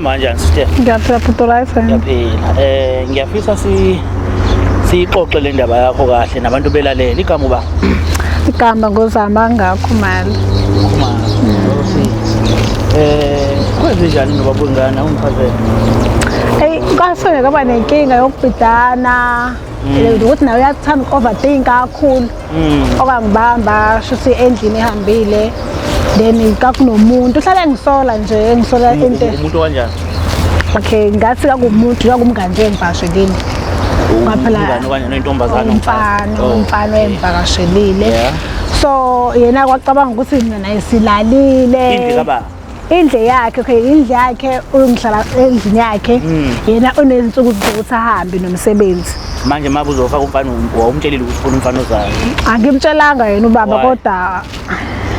Hamba kanjani sister? Ngiyaphila bhuti, right? Ngiyaphila. Ngiyafisa siyixoxe le ndaba yakho kahle nabantu belalela. Igama uba? Igama ngozama ngakhumalo. Khumalo. Kwenze njani nobaba wengane awungichazele? Hey, kwasuke kwaba nenkinga yokubhidana. Ukuthi nawe uyathanda uku-overthink kakhulu. Okwangibamba shuthi endlini ehambile. Then kakunomuntu uhlale ngisola nje, ngisola into. Umuntu kanjani? Okay, ngathi kakumuntu kakumngani nje engivakashelile. Ngaphela Umngani okanye noyintombazane? Umfana, umfana engivakashelile. So yena kwacabanga ukuthi mina naye silalile. Indlu kababa. Indlu yakhe, okay, indlu yakhe, ungihlala endlini yakhe. Yena unezinsuku zokuthi ahambe nomsebenzi. Manje mabe uzofaka umfana, wawumtshelile ukuthi ufuna umfana ozayo? Angimtshelanga yena ubaba. Why? Kodwa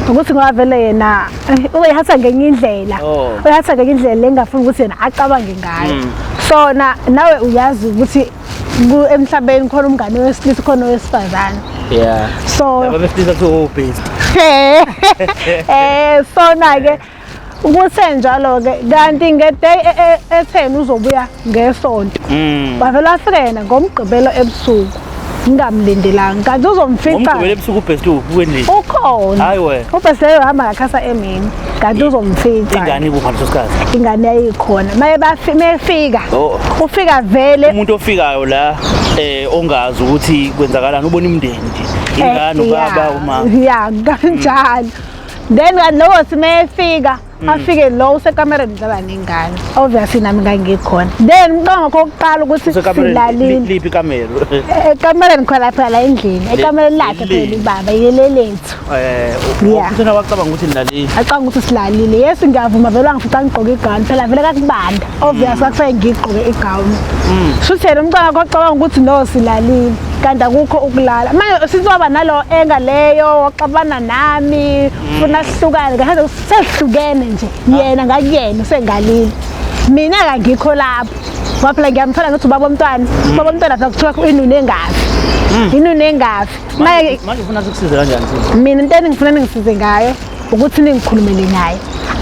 ukuthi ngoba vele yena uyahatha ngenye indlela. Uyahatha ngenye indlela engafuni ukuthi yena acabange ngayo. So na nawe uyazi ukuthi emhlabeni khona umngane wesilisa, khona owesifazane. So Laba besilisa kuthiwa obest. So na ke kusenjalo ke, kanti ngeday etheni uzobuya ngesonto. Wavela wafika yena ngomgqibelo ebusuku ngingamlindelanga, kanti uzomfica. Ngomgqibelo ebusuku ubest ukwendlini? Ukhona. Hayi wena. Ubest leyo hamba ngakhasa emini, kanti uzomfica. Ingane ikuphi ngaleso sikhathi? Ingane yayikhona maye mayefika. Ufika vele. Umuntu ofikayo la ongazi ukuthi kwenzakalani ubona imindeni nje. Ingane, ubaba, umama. Ya, kanjalo. Then kanti lowo simefika, afike lo usekamereni udlala nengane. Obviously nami ngangikhona. Then umqongo kokuqala ukuthi Usekamereni? silalile. Liphi ikamelo? Ekamereni khona phela la endlini, ekamereni lakhe phela. Ubaba yelelethu. Uthena wacabanga ukuthi nilalile? Acabanga ukuthi silalile. Yes, ngiyavuma vele wangifica ngigqoke igawuni phela, vele kakubanda. Obvious kwakufanele ngigqoke igawuni. Shuthi yena umcanga kwacabanga ukuthi no, silalile, kanti akukho ukulala. Manje sizoba nalo enga leyo waxabana nami, funa sihlukane, kahle sesihlukene nje. Yena ngakuyena usengalile, mina kangikho lapho ngoba phela ngiyamthola ngithi ubaba omntwana, ubaba omntwana phela kuthiwa inunu engafi, inunu engafi. Manje Manje ufuna sikusize kanjani sisi? Mina into engifuna ningisize ngayo ukuthi ningikhulumele naye,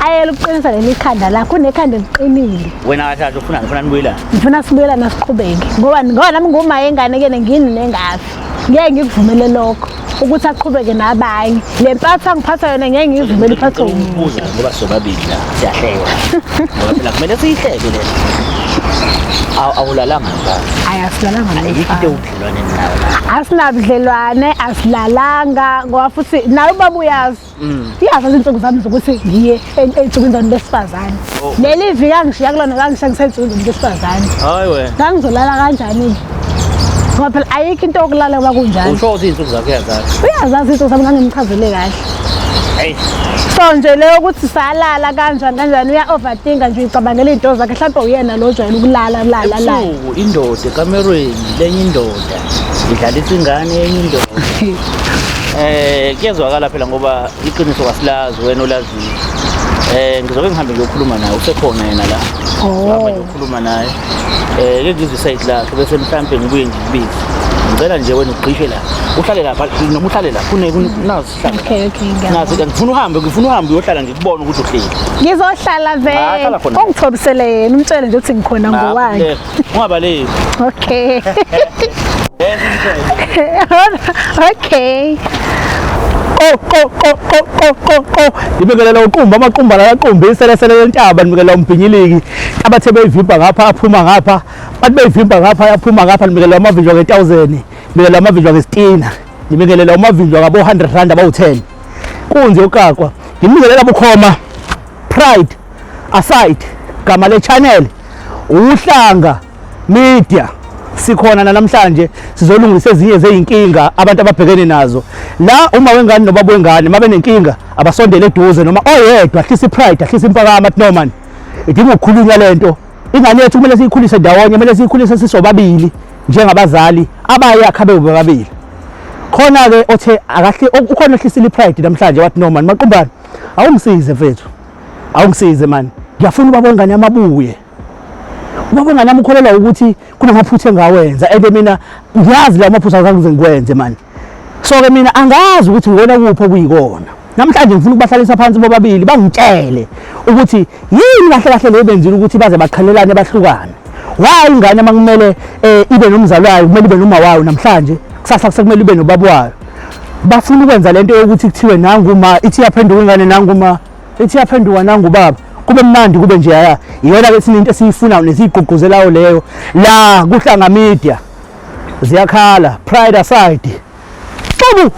ayele ukuqinisa leli khanda lakho, unekhanda eliqinile. Wena kahle kahle ufuna nibuyelane? Ngifuna sibuyelane, siqhubeke, ngoba nami nguma yengane kene, ngini nengafi, ngeke ngikuvumele lokho ukuthi aqhubeke nabanye. Le mpatho angiphatha yona ngeke ngiyivumele iphathwe umuntu. Ukubuza ngoba sobabili la siyahleka. Ngoba phela kumele siyihleke le. Awulalanga mfana? Ayi, asilalanga Ayikho into nomfana. ewubudlelwane nawe la. Asinabudlelwane, asilalanga, ngoba futhi naye ubaba uyazi, uyazi izinsuku zami zokuthi ngiye ey'nsukwini zabantu besifazane. Leli viki angishiya kulona kangishiya ngisey'nsukwini zabantu besifazane. Hayi wena. Ngangizolala kanjani-ke? Ngoba phela ayikho into yokulala kuba kunjalo. Usho ukuthi izinsuku zakho uyazazi? Uyazazi izinsuku zami, ngangimchazele kahle. Hey. So nje leyo ukuthi salala kanjani kanjani, uya-overthinka nje, uyicabangela iy'nto zakhe. Mhlawumpe uyena lo ojwayele ukulala lala lala. Ebusuku indoda ekamerweni lenye indoda idlalisa ingane yenye indoda. Kuyezwakala phela ngoba iqiniso kasilazi, wena olaziyo. Ngizoke ngihambe ngiyokhuluma naye, usekhona yena la. Ngihamba ngiyokhuluma naye. Ke ngizwe iside lakhe bese mhlambe ngibuye ngikubize. Ngicela nje wena ugqishe la. Uhlale lapha noma uhlale la. Kune nazi sihlalo. Okay, ngiyabona. Nazi, ngifuna uhambe uyohlala ngikubone ukuthi uhleli. Ngizohlala Ah, vele. hlala khona. Ungithobisele yena, umtshele nje ukuthi ngikhona ngowakhe. Ungabaleki. Okay. Okay. Ko ko ko ko ko ko ko, ngibingelela uqumba amaqumba la, yaqumba iselesele lentaba, ngibingelela umbhinyiliki abathe beyivimba ngapha aphuma ngapha, bathi beyivimba ngapha yaphuma ngapha. Ngibingelela amavinjwa nge-1000, ngibingelela amavinjwa ngesitina, ngibingelela umavinjwa ngabo 100 rand abawu-10 kunzi yokakwa, ngibingelela bukhoma. Pride aside, gama le channel Uhlanga Media. Sikhona namhlanje sizolungisa ezinye zeyinkinga abantu ababhekene nazo la. Uma wengane nobaba wengane mabe nenkinga, abasondele eduze, noma oyedwa ahlisa ipride, ahlisa impakamo, athi no man, idinga ukukhulunywa lento. Ingane yethu kumele siyikhulise ndawonye, kumele siyikhulise sisobabili njengabazali abayakha bebabili. Khona-ke othe akahle, ukhona ohlisile ipride namhlanje, wathi no man, Maqumbane, awungisize mfethu, awungisize man, ngiyafuna ubaba wengane yami abuye. Ubaba wengane yami ukholelwa ukuthi kunamaphutha engawenza, and mina ngiyazi lawo maphutha azange ngikwenze mani. So-ke mina angazi ukuthi ngikona kuphi okuyikona. Namhlanje ngifuna ukubahlalisa phansi bobabili bangitshele ukuthi yini kahle kahle le benzile ukuthi baze baqhelelane bahlukane. Why ingane uma kumele ibe nomzali wayo kumele ibe noma wayo namhlanje, kusasa kusekumele ibe nobaba wayo. Bafuna ukwenza lento yokuthi kuthiwe nangu ma, ithi iyaphenduka ingane nangu ma, ithi iyaphenduka nangu baba. Kube mnandi kube nje ya. Iyona ke thina into esiyifunayo nesiyigqugquzelayo leyo. La kuHlanga Media ziyakhala, pride aside. Xubu!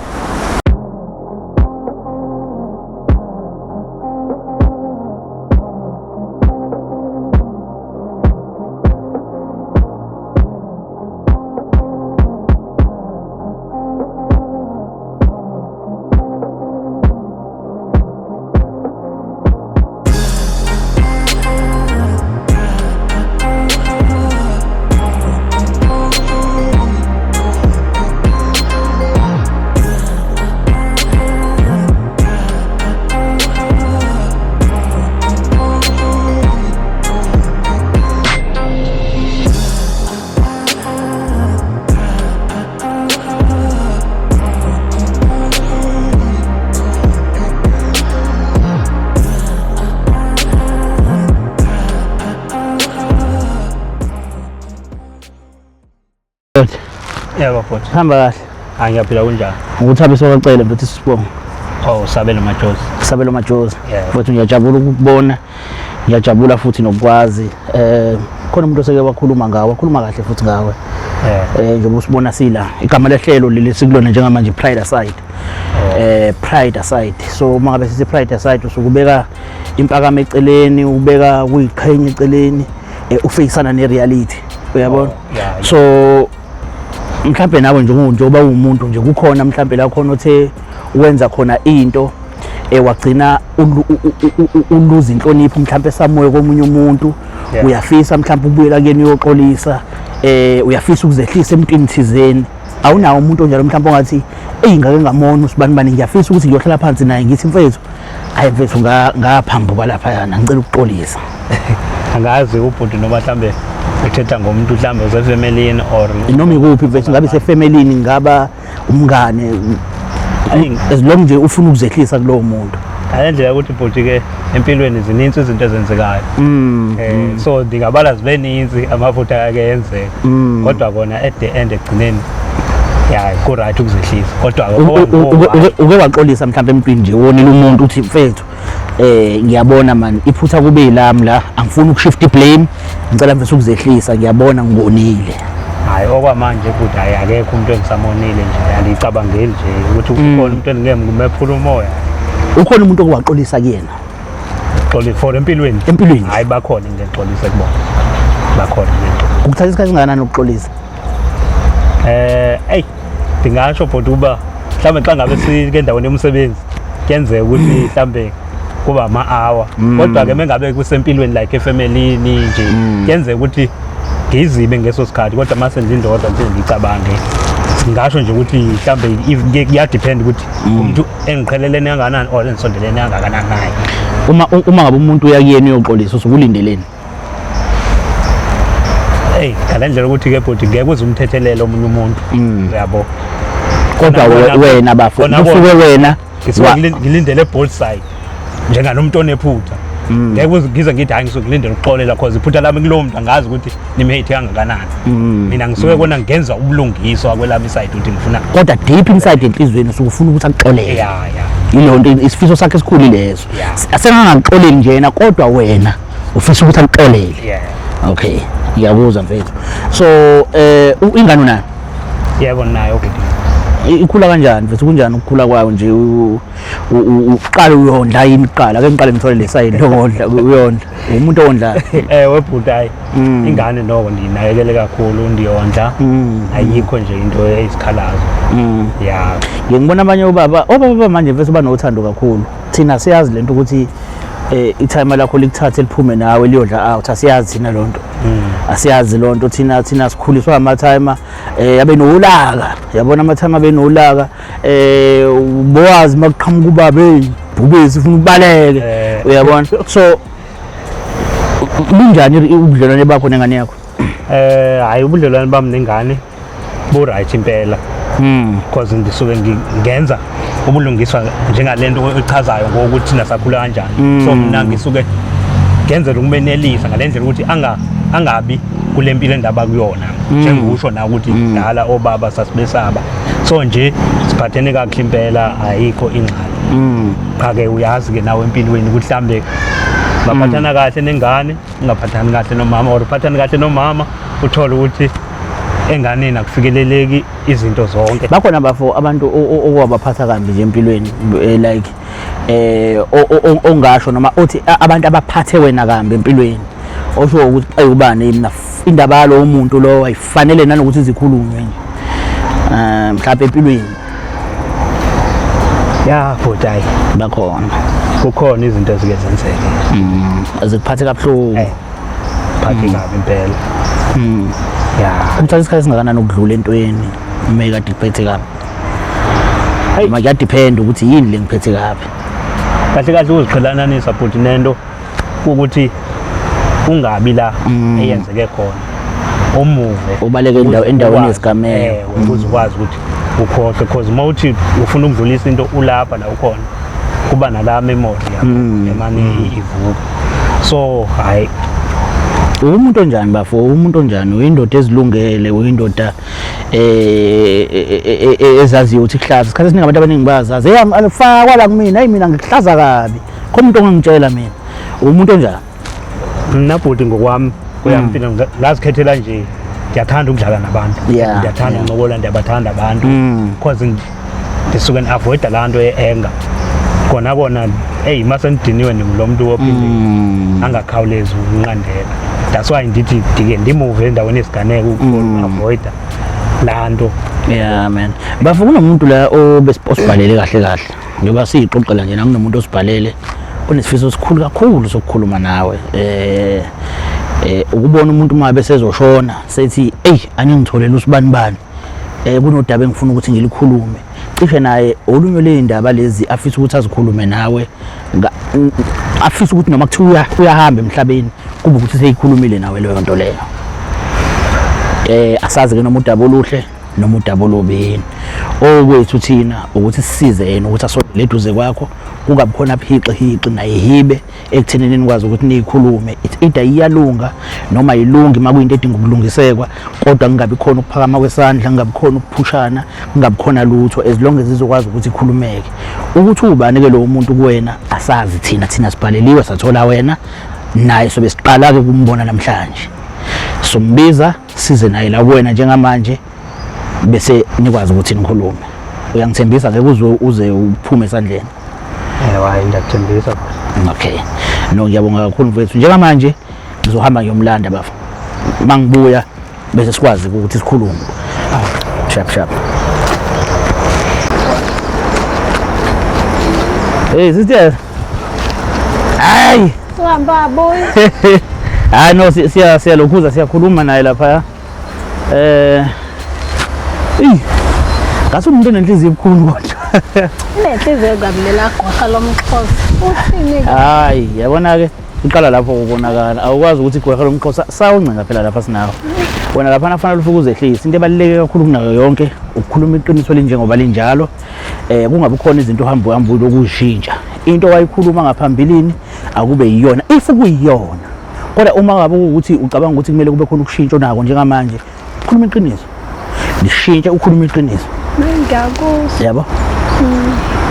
Yebo futhi. Hamba kahle. Hayi ngiyaphila kunjani? Nguthabiso Kwacele mfethu sibonga. Oh, Sabelo Majozi. Sabelo Majozi. Yeah. Futhi ngiyajabula ukukubona. Ngiyajabula futhi nokukwazi. Khona umuntu oseke wakhuluma ngawe, wakhuluma kahle futhi ngawe. Njengoba usibona sila, igama lehlelo leli sikulona njengamanje Pride Aside. Pride Aside. So uma ngabe sithi Pride Aside usukubeka impakamo eceleni, ubeka kuyiqhenye eceleni, ufeyisana ne-reality. Uyabona? Oh, yeah, yeah. So mhlambe nawe nje njengoba uwumuntu nje kukhona mhlambe la khona othe wenza khona into wagcina uluza inhlonipho mhlambe samoya komunye umuntu. Uyafisa mhlambe ukubuyela kuyena uyoxolisa, uyafisa ukuzehlisa emntwini thizeni. Awunawo umuntu onjalo mhlambe ongathi eyi ngake ngamona usibani bani, ngiyafisa ukuthi ngiyohlala phansi naye ngithi mfethu, hayi mfethu ngaphambuka lapha yana, ngicela ukuxolisa. Angazi ubhuti noma mhlambe uthetha ngomuntu mhlambe usefemelini or noma ikuphi mfethu, ngabe isefemelini, ngaba umngane, as long nje ufuna ukuzehlisa kulowo muntu. Ngale ndlela yokuthi bhuti ke empilweni zininzi izinto ezenzekayo. So ndingabala zibe ninzi amafutha ake yenzeka. Kodwa kona at the end ekugcineni ya ku right ukuzehlisa. Kodwa uke waxolisa mhlawumbe emntwini nje wonile umuntu uthi mfethu ngiyabona man iphutha kube yilami la, angifuni ukushift blame, ngicela mfethu ukuzehlisa, ngiyabona ngikonile. Hayi okwamanje futhi hayi akekho umuntu engisamonile nje, angicabangeli nje ukuthi ukhona umuntu engeke ngimephula umoya. Ukhona umuntu owaxolisa kuyena? Xolisa for empilweni? Empilweni. Hayi bakhona ngiyexolisa kubona. Bakhona ngiyexolisa. Ukuthatha isikhathi singakanani ukuxolisa? Hey ndingasho bhuti uba mhlawumbe xa ngabe sike endaweni yomsebenzi kuyenzeka ukuthi mhlawumbe kuba ama-hour. Kodwa ke mengabe kusempilweni like efemelini nje kuyenzeka ukuthi ngizibe ngeso sikhathi, kodwa mase ndindodwa nje ngicabange ngingasho nje ukuthi mhlawumbe kuyadepend ukuthi umuntu engiqhelelene kangakanani or engisondelene kangakanani naye. Uma ngabe umuntu uya kuyena uyoxolisa usukulindeleni? Hey, ngale ndlela ukuthi ke bhuti ngeke uze umthethelele omunye umuntu. Uyabo. Kodwa wena bafo, usuke wena ngisuke ngilindele both side njenganomuntu onephutha. Ngeke uze ngize ngithi hayi ngisuke ngilindele ukuxolela cause iphutha lami kulowo muntu angazi ukuthi nimhate kangakanani. Mina ngisuke kona ngenza ubulungiswa kwelami side ukuthi ngifuna, kodwa deep inside enhlizweni usuke ufuna ukuthi akuxolele. Yeah, yeah. Yileyo nto isifiso sakhe esikhulu leso. Asengangakuxoleli nje yena kodwa wena ufisa ukuthi akuxolele. Okay, ngiyakuzwa mfethu. So ingane unayo? Yebo nayo bhuti. Ikhula kanjani mfethu? Kunjani ukukhula kwayo nje? Uqale uyondla yini kuqala? Ake ngiqale ngithole le side lokondla, uyondla. Umuntu owondlayo. Ewe bhuti, hayi ingane noko ndiyinakekele kakhulu, ndiyondla. Ayikho nje into eyizikhalazo. Yeah. Ngibona abanye obaba manje mfethu banothando kakhulu. Thina siyazi lento ukuthi itimer lakho likuthathe liphume nawe liyodla out, asiyazi thina lonto. Asiyazi lonto thina, thina sikhuliswa ama-timer abe nolaka. Yabona ama-timer abe nolaka, ubowazi makuqhamuka ubaba, hey bhubesi ufuna ubaleke. Uyabona? So bunjani ubudlelwane bakho nengane yakho? Hayi ubudlelwane bami nengane bu right impela. Because ndisuke ngenza Ubulungiswa njengalento ochazayo ngokuthi thina sakhula kanjani. So mina ngisuke ngenzela ukumenelisa ngalendlela ukuthi angabi kule mpilo endaba kuyona, njengokusho na ukuthi dala obaba sasibesaba. So nje siphathene kakuhle impela, ayikho ingxaki. Cha ke, uyazi ke nawe empilweni ukuthi mhlambe baphathana kahle nengane, ungaphathani kahle nomama, or uphathane kahle nomama, uthole ukuthi enganeni akufikeleleki izinto zonke. Bakhona bafo abantu okwabaphatha kambi nje empilweni, like ongasho noma othi abantu abaphathe wena kambi empilweni, osho ukuthi ayubani mina indaba yalowo muntu lo ayifanele nanokuthi izikhulunywe nje, mhlawumbe empilweni? Ya bhuti, hayi. Bakhona. Kukhona izinto ezike zenzeke. Zikuphathe kabuhlungu. Phathe kabi impela, ya. Kuthatha isikhathi esingakanani ukudlula entweni uma ikade ikuphethe kabi? Hayi. Noma kuyadepend ukuthi yini le ngiphethe kabi? Kahle kahle uziqhelananisa bhuti nento ukuthi ungabi la eyenzeke khona, umuve. Ubaleke endaweni yesigameko. Ewe, ukuze ukwazi ukuthi ukhohlwe, because uma uthi ufuna ukudlulisa into ulapha la ukhona, kuba nala memory yakho emane ivuka, so hayi. Umuntu onjani bafo? Umuntu onjani? Uyindoda ezilungele, uyindoda ezaziyo ukuthi kuhlaza? Isikhathi esiningi abantu abaningi bayazazi, hey, alifakwa la kumina, hey, mina ngikuhlaza kabi. Khona umuntu ongangitshela mina umuntu onjani? Mna bhuti, ngokwami kuyampilo ngazikhethela nje, ndiyathanda ukudlala nabantu. Ndiyathanda ukuncokola, ndiyabathanda abantu, because ndisuke ndi-avoida laa nto ye-anger kona kona. Eyi, uma sendidiniwe ndingulo mntu wophinde angakhawulezi ukunqandeka. That's why ndithi ndike ndimuve endaweni yesiganeko, uku-avoida laa nto. Yeah man, bafo, kunomuntu la osibhalele kahle kahle, njengoba siyixoxela nje, kunomuntu osibhalele onesifiso esikhulu kakhulu sokukhuluma nawe. Ukubona umuntu uma besezoshona sethi, "Ey, aningitholele usibani bani, kunodaba engifuna ukuthi ngilikhulume." Cishe naye olunye ley'ndaba lezi afisa ukuthi azikhulume nawe, afisa ukuthi noma kuthiwa uyahamba emhlabeni kube ukuthi seyikhulumile nawe leyo nto leyo. Asazi ke noma udaba oluhle noma udaba olubi yini. Okwethu thina ukuthi sisize yena ukuthi asondele eduze kwakho, kungabi khona phiqi hiqi naye hibe ekuthenini nikwazi ukuthi niyikhulume. It's either iyalunga noma ayilungi uma kuyinto edinga ukulungisekwa, kodwa kungabi khona ukuphakama kwesandla, kungabi khona ukuphushana, kungabi khona lutho, as long as izokwazi ukuthi ikhulumeke. Ukuthi ubani ke lowo muntu kuwena asazi thina. Thina sibhaleliwe sathola wena naye, sobe siqala-ke ukumbona namhlanje. Sombiza size naye la kuwena njengamanje, bese nikwazi ukuthi nikhulume. Uyangithembisa ngeke uze uphume esandleni? Ewe, hayi, ndiyakuthembisa. Okay, no, ngiyabonga kakhulu mfethu. Njengamanje ngizohamba ngiyomlanda bafo, uma ngibuya bese sikwazi ukuthi sikhulume. Sharp sharp. Hey sister, hayi. Suhamba buyi. Hayi no, siya siyalokhuza, siyakhuluma naye lapha. Eyi, ngathi umuntu onenhliziyo ebukhulu kodwa. Inenhliziyo kabi lela gqorha lomXhosa. Uthini ke? Hayi, yabona ke, iqala lapho ukubonakala. Awukwazi ukuthi igqorha lomXhosa sawuncenga phela lapha sinawo. Wena lapha fanele ufike uzehlise. Into ebaluleke kakhulu kunayo yonke ukukhuluma iqiniso linjengoba linjalo. Kungabi khona izinto ohamba uhamba lokuzishintsha. Into wayikhuluma ngaphambilini akube yiyona. If kuyiyona. Kodwa uma ngabe ukuthi ucabanga ukuthi kumele kube khona ukushintsha nako njengamanje, khuluma iqiniso. Lishintshe, ukhuluma iqiniso. Ngiyakuzwa. Yabo,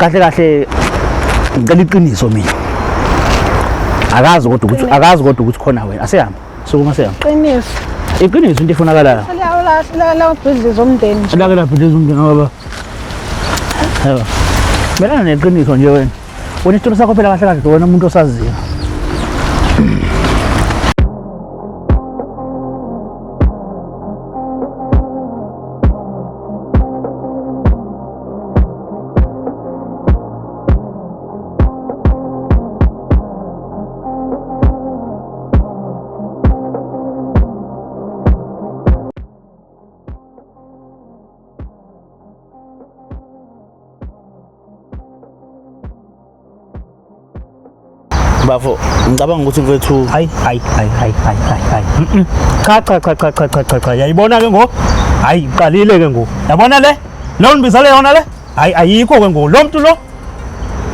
kahle kahle ngicela iqiniso mina. Akazi kodwa ukuthi khona wena. Asiyamba, sukuma, siyamba. Qiniso. Iqiniso into efunakalayo. La la ubhidliza umndeni nje. Lake labhidliza umndeni ngoba yebo, melana neqiniso nje wena. Wena isitolo sakho phela kahle kahle wena umuntu osaziyo. Bafo, ngicabanga ukuthi mfethu Hayi hayi hayi hayi hayi hayi hayi. Cha cha cha cha cha cha cha cha, yayibona ke ngo, hayi, iqalile ke ngo, yabona le lo nibizele yona le. Hayi, ayikho ke ngoku lo mntu lo.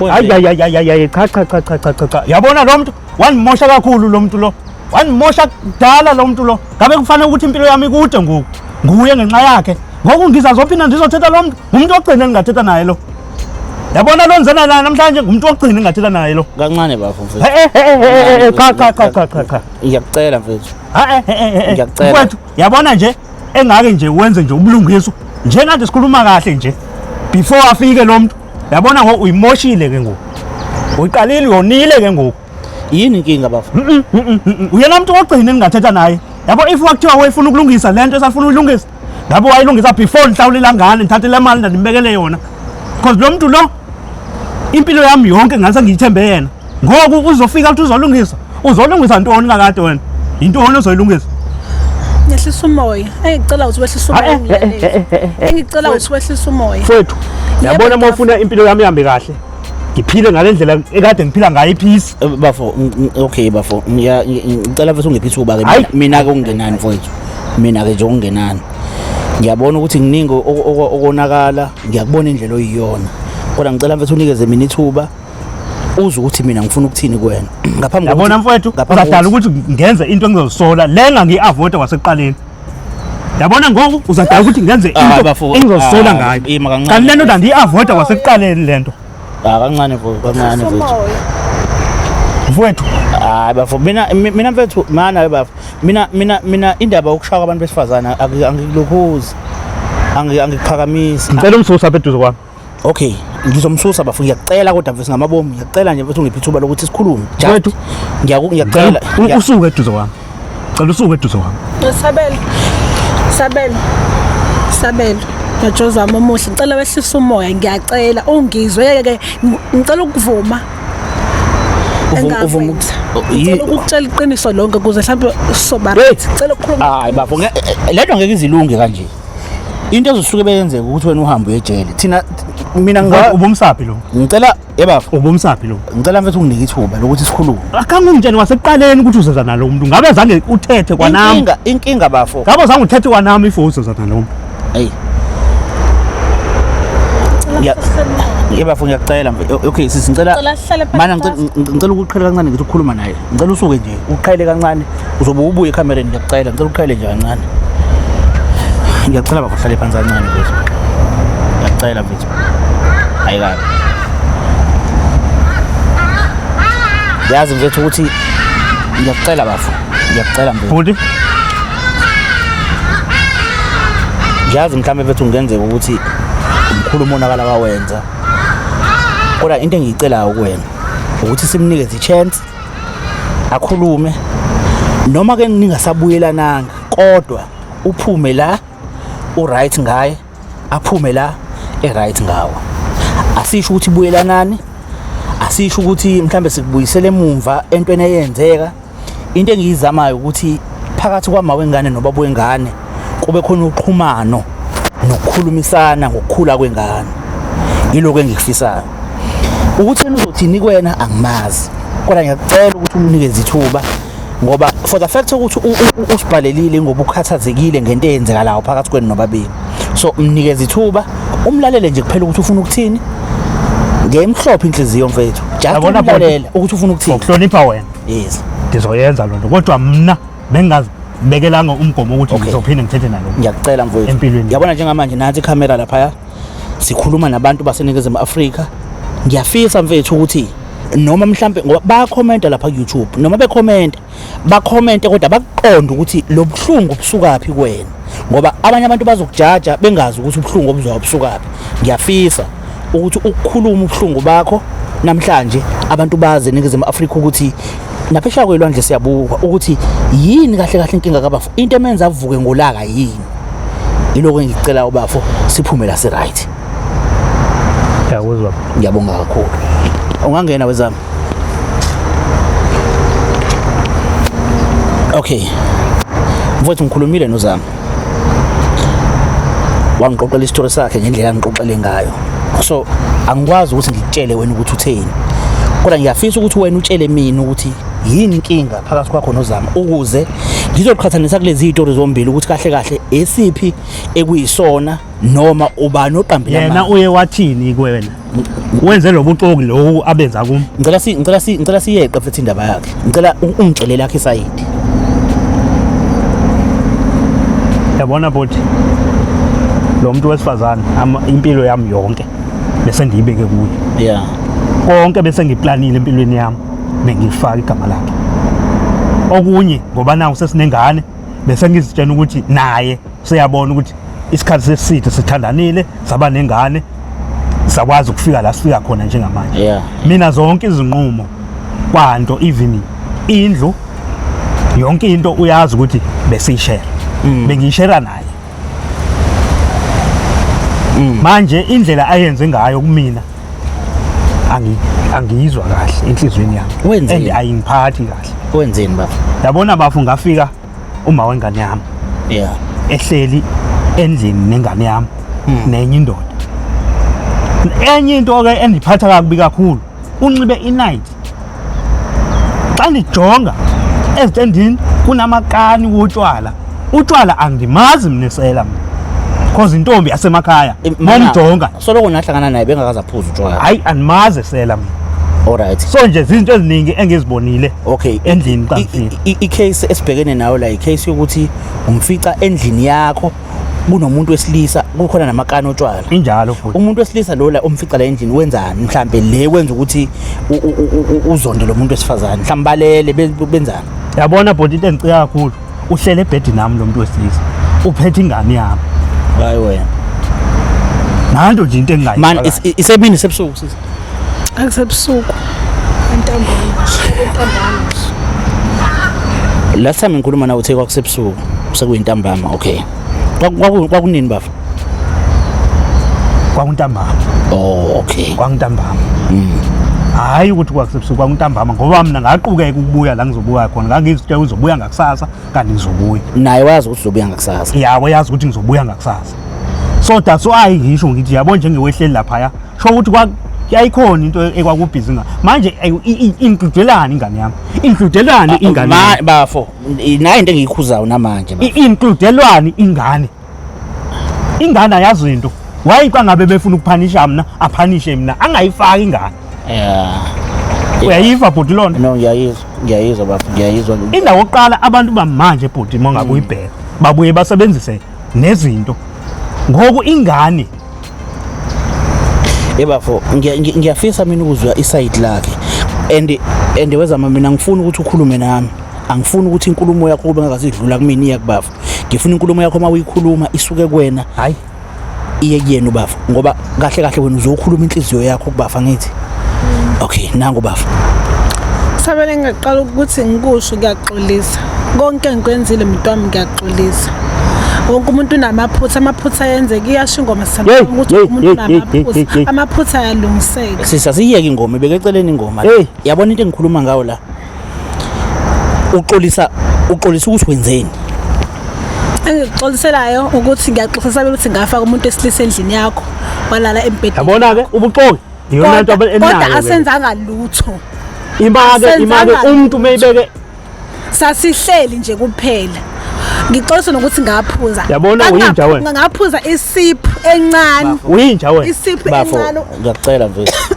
Hayi, hayi, hayi, hayi, hayi, cha, cha, cha, cha, cha, cha, cha. Yabona lo mntu wandimosha kakhulu lo mntu lo. Wandimosha kudala lo mntu lo. Ngabe kufanele ukuthi impilo yami ikude ngoku. Nguye ngenxa yakhe. Ngoku ngizazophinda ndizothetha lo mntu. Ngumntu ogcina endingathetha naye lo. Yabona lo ndizena naye namhlanje ngumntu ogcina endingathetha naye lo. Kancane bafo mfethu. Eh, eh, eh, eh, eh, cha, cha, cha, cha, cha, cha. Ngiyakucela mfethu. Ha, eh, eh, eh, eh. Ngiyakucela. Mfowethu, yabona nje engake nje wenze nje ubulungiswa njengade sikhuluma kahle nje before afike lo muntu yabona ngoku uyimoshile ke ngoku uyiqalile uyonile ke ngoku. Yini inkinga bafo? Uyena muntu wogcina engingathetha naye. Yabo, if wakuthiwa wayefuna ukulungisa le nto esafuna uyilungisa, ngabe wayilungisa before ndihlawulile ngane, ndithathe le mali ndandibekele yona, because lo muntu lo impilo yami yonke ngase ngiyithembe yena. Ngoku uzofika ukuthi uzolungisa, uzolungisa ntoni kakade wena? Yintoni ozoyilungisa? Ngehlisa umoya. Engicela ukuthi wehlise umoya. Ngilalele. Engicela ukuthi wehlise umoya. Mfowethu, yabona, uma ufuna impilo yami ihambe kahle, ngiphile ngale ndlela ekade ngiphila ngayo, ipeace. Bafo, okay bafo, ngicela mfethu ungiphe ithuba ke. Hayi. Mina ke ungenani mfowethu, mina ke nje ungenani, ngiyabona ukuthi kuningi okonakala, ngiyakubona indlela oyiyona, kodwa ngicela mfethu unikeze mina ithuba uze ukuthi mina ngifuna ukuthini kuwena ngaphambi Yabona mfowethu, ngaphambi uzadala ukuthi ngenze into engizozisola le ngangiyi-avoida kwasekuqaleni. Yabona ngoku uzadala ukuthi ngenze Ah, into bafo, engizozisola ah, ngayo, ima kancane. kanti le nto ndandiyi-avoida kwasekuqaleni le nto. Ah, kancane mfowethu, kancane Wehlisa mfowethu. umoya. Mfowethu. Hayi bafo, mina mfethu, mana we bafo, mina indaba yokushaya kwabantu besifazane angikulokhuzi, angikuphakamisi. Ngicela umsusa apha eduze kwami. Okay, ngizomsusa bafo, ngiyakucela kodwa mfethu ngamabomu, ngiyakucela nje mfethu ungiphe ithuba lokuthi sikhulume. Just- Mfowethu. Ngiyakucela. Usuke eduze kwami, cela usuke eduze kwami. Sabelo. Sabelo. Sabelo. Majozi wami omuhle, ngicela wehlise umoya, ngiyacela ungizwe ke, ngicela ukuvuma. Uvuma Engakwenza. Ngicela ukukutshela iqiniso lonke ukuze mhlawumbe soba Wait. right. Ngicela ukukhuluma. Hayi bafo, le nto ngeke izilunge kanje. Into ezosuke beyenzeka ukuthi wena uhambe uye ejele, thina mina Ubumsaphi lo? Ngicela yebafo. Ubumsaphi lo? Ngicela mfethu unginike ithuba lokuthi sikhulume. Akhange ungitshene kwasekuqaleni ukuthi uzeza nalo muntu, ngabe zange uthethe kwanami. Inkinga bafo. Ngabe zange uthethe kwanami if uzeza nalo muntu. Hey. Yebafo, ngiyakucela okay sisi, ngicela Ngicela sihlale phansi. Mana, ngicela ukuqhela kancane, ngithi ukukhuluma naye. Ngicela usuke nje uqhele kancane, uzobe ubuye ekhamereni. Ngiyakucela, ngicela uqhele nje kancane, ngiyacela bafo, hlale phansi kancane mfethu, ngiyakucela mfethu. Hayi kabi, yazi mfethu ukuthi ngiyakucela bafo, ngiyakucela mfethu. Bhuti. Ngiyazi mhlawumbe mfethu kungenzeka ukuthi umkhulu umonakalo awawenza, kodwa into engiyicelayo kuwena ukuthi simnikeze i-chance akhulume, noma ke ningasabuyelananga, kodwa uphume la u-right ngaye, aphume la e-right ngawo. Asisho ukuthi buyelanani, asisho ukuthi mhlambe sikubuyisele emumva entweni eyenzeka. Into engiyizamayo ukuthi phakathi kwama wengane nobaba wengane kube khona uxhumano nokukhulumisana ngokukhula kwengane. Yiloko engikufisayo. Ukuthi yena uzothini kuwena angimazi, kodwa ngiyakucela ukuthi umnikeze ithuba, ngoba for the fact ukuthi usibhalelile ngoba ukhathazekile ngento eyenzekalayo phakathi kwenu nobabili. So mnikeze ithuba, umlalele nje kuphela ukuthi ufuna ukuthini, ngemhlophe inhliziyo mfethu, just Yabona, bhuti. umlalele ukuthi ufuna ukuthini. Ngokuhlonipha wena, Yes. Ndizoyenza loo nto, kodwa mna bengingazibekelanga umgomo ukuthi ngizophinde ngithethe nalo muntu. Ngiyakucela mfowethu. Empilweni. Yabona njengamanje nansi ikhamera laphaya, sikhuluma nabantu baseNingizimu Afrika. Ngiyafisa mfethu ukuthi noma mhlambe ngoba bayakhomenta lapha ku-YouTube, noma bekhomenta bakhomente, kodwa bakuqonde ukuthi lo buhlungu busukaphi kuwena, ngoba abanye abantu bazokujaja bengazi ukuthi ubuhlungu obuzwayo busukaphi. Ngiyafisa ukuthi ukukhuluma ubuhlungu bakho namhlanje, abantu bazi eNingizimu Afrika ukuthi naphesheya kwelwandle siyabuka ukuthi yini kahle kahle inkinga kabafo, into emenza avuke ngolaka yini. Yiloko engikucela ubafo, siphume la si-right. Ngiyakuzwa. Ngiyabonga kakhulu. Ungangena wezami. Okay mfowethu, ngikhulumile nozami, wangixoxela isitori sakhe ngendlela angixoxele ngayo, so angikwazi ukuthi ngikutshele wena ukuthi utheni, kodwa ngiyafisa ukuthi wena utshele mina ukuthi yini inkinga phakathi kwakho nozama, ukuze Ngizoqhathanisa kulezi zitori zombili ukuthi kahle kahle esiphi ekuyisona noma ubani oqambile Yena amanga. uye wathini kuwena? Wenze lo buxoki lo abenza kum. Ngicela siyeqe futhi indaba yakhe. Ngicela ungitshelele yakhe isayidi. Yabona bhuti, lo muntu wesifazane impilo yami yonke bese ndiyibeke kuye. Yeah. Konke bese ngiplanile empilweni yami bengifaka igama lakhe. Okunye ngoba naku sesinengane bese ngizitshela ukuthi naye seyabona ukuthi isikhathi seside sithandanile saba nengane sakwazi ukufika la sifika khona njengamanje. Yeah. Mina zonke izinqumo kwanto even indlu yonke into uyazi ukuthi besiyishare. Bengiyishare naye. Manje indlela ayenze ngayo kumina angiyizwa kahle enhliziyweni yami. Wenzeni? And ayingiphathi kahle. Wenzeni baba? Yabona bafu ngafika uma wengane yami Yeah. ehleli endlini nengane yami nenye indoda. Enye into ke endiphatha kakubi kakhulu, unxibe i-night. Xa ndijonga ezitendini kunamakani wotshwala. Utshwala angimazi mina esela mina. Cause intombi yasemakhaya momjonga. Soloko nahlangana naye bengakaze aphuze utshwala. Hayi andimazi esela mina. Alright. So nje izinto eziningi engizibonile Okay. endlini xa ngifika. I-case esibhekene nayo la i-case yokuthi umfica endlini yakho kunomuntu wesilisa kukhona namakani otshwala. Injalo futhi. Umuntu wesilisa lo la umfica la endlini wenzani mhlambe le wenza ukuthi uzonde lo muntu wesifazane mhlambe balele benzani? Yabona bhuti into engicika kakhulu uhlele ebhedini nami lo muntu wesilisa uphethe ingane yami. Hayi wena. Nanto nje into engingayizwa Man kahle. isemini sebusuku sisi. Akusebusuku. Ntambama. Ntambama. Last time ngikhuluma nawe uthe kwakusebusuku sekuyintambama okay. Kwakunini baba? Kwakuntambama. Oh okay. Kwakuntambama. Hayi ukuthi kwakusebusuku kwakuntambama ngoba mina ngaqukeka ukubuya la ngizobuya khona ngangizitshela uzobuya ngakusasa kanti ngizobuya. Naye wazi ukuthi uzobuya ngakusasa. Yabo yazi ukuthi ngizobuya ngakusasa. So that's why ngisho ngithi yabo njengewehleli laphaya sho ukuthi yayikhona into ekwakubhizi ngayo. Manje includelani ingane yami? Includelani ingane yami? Bafo, nayi into engiyikhuzayo namanje bafo. Includelwani ingane? Ingane ayazi into. Why xa ngabe befuna ukuphanisha mna, aphanishe mina, angayifaki ingane. Yeah. Uyayiva bhuti lona? No, ngiyayizwa, ngiyayizwa bafo, ngiyayizwa. Indawo yokuqala abantu bamanje bhuti uma ngabe uyibheka babuye basebenzise nezinto. Ngoku ingane Yebafo, ngiyafisa mina ukuzwa iside lakhe. And wezama mina ngifuna ukuthi ukhulume nami. Angifuni ukuthi inkulumo yakho kube ngakasidlula kumina iya kubafo. Ngifuna inkulumo yakho uma uyikhuluma isuke kuwena. Hayi. Iye kuyena ubafo ngoba kahle kahle wena uzokhuluma inhliziyo yakho kubafa ngithi. Okay, nangu bafo. Sabele ngaqala ukuthi ngikusho ngiyaxolisa. Konke engikwenzile muntu wami ngiyaxolisa. Wonke umuntu unamaphutha, amaphutha ayenzeka iyasho ingoma sithanda ukuthi umuntu unamaphutha. Amaphutha ayalungiseka. Sisa siyeke ingoma ibeke eceleni ingoma. Yabona into engikhuluma ngayo la. Uxolisa ukuthi wenzeni? Engikuxoliselayo ukuthi ngiyaxolisa Sabelo ukuthi ngafaka umuntu esilisa endlini yakho walala embhedeni. Yabona ke ubuxoki iyona nto enayo. Kodwa asenzanga lutho. Imake umuntu mayibeke sasihleli nje kuphela. Ngixolisa nokuthi ngaphuza. Yabona uyinja wena. Ngaphuza isiphu encane. Uyinja wena. Isiphu encane. Ngiyakucela mfethu.